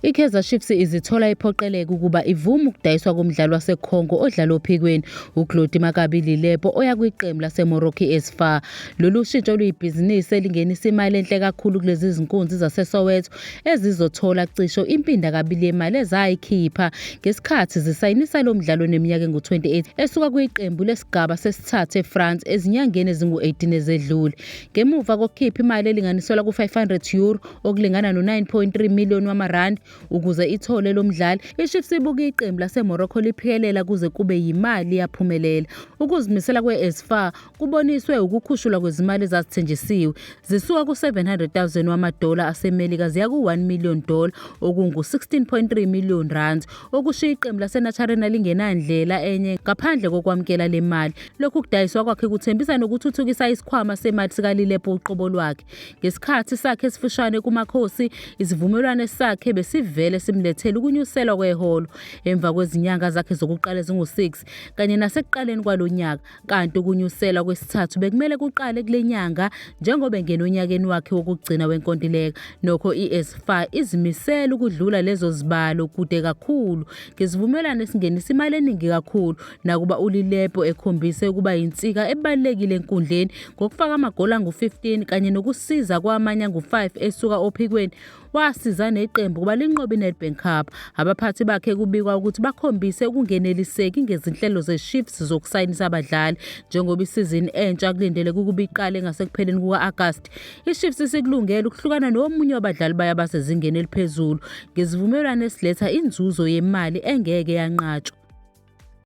I-Kaizer Chiefs izithola iphoqeleka ukuba ivume ukudayiswa komdlali waseCongo odlala ophikweni uGlody Makabi Lilepo oya kwiqembu laseMorocco i-AS FAR. Lolu shintsho luyibhizinisi elingenisa imali enhle kakhulu kulezi zinkunzi zaseSoweto ezizothola cisho impinda kabili yemali ezayikhipha ngesikhathi zisayinisa lo mdlalo oneminyaka engu-28 esuka kwiqembu lesigaba sesithathu eFrance ezinyangeni ezingu-18 ezedlule. Ngemuva kokukhipha imali elinganiselwa ku-€500 okulingana no-9.3 million wamarandi ukuze ithole lo mdlali, iChiefs ibuke iqembu laseMorocco liphikelela kuze kube yimali yaphumelela. Ukuzimisela kwe-AS FAR kuboniswe ukukhushulwa kwezimali ezazithenjisiwe zisuka ku-700,000 wamadola aseMelika ziya ku-1 million dollar okungu-16.3 million rand, okushiya iqembu laseNaturena lingenandlela enye ngaphandle kokwamukela le mali. Lokhu kudayiswa kwakhe kuthembisa nokuthuthukisa isikhwama semali sikaLilepo uqobo lwakhe. Ngesikhathi sakhe esifushane kuMakhosi, isivumelwano sakhe besivele simlethele ukunyuselwa kweholo emva kwezinyanga zakhe zokuqala ezingu-6 kanye nasekuqaleni kwalo nyaka, kanti ukunyuselwa kwesithathu bekumele kuqale kule nyanga njengoba engena onyakeni wakhe wokugcina wenkontileka. Nokho i-AS FAR izimisele ukudlula lezo zibalo kude kakhulu ngesivumelwano esingenisa imali eningi kakhulu nakuba uLilepo ekhombise ukuba yinsika ebalulekile enkundleni ngokufaka amagoli angu-15 kanye nokusiza kwamanye angu-5 esuka ophikweni wasiza neqembu ukuba linqobe iNedbank Cup. Abaphathi bakhe kubikwa ukuthi bakhombise ukungeneliseki ngezinhlelo zeChiefs zokusayinisa abadlali njengoba isizini entsha kulindeleke ukuba iqale ngasekupheleni kuka-Agasti. IChiefs isikulungele ukuhlukana nomunye wabadlali bayo abasezingeni eliphezulu ngesivumelwano esiletha inzuzo yemali engeke yanqatshwa.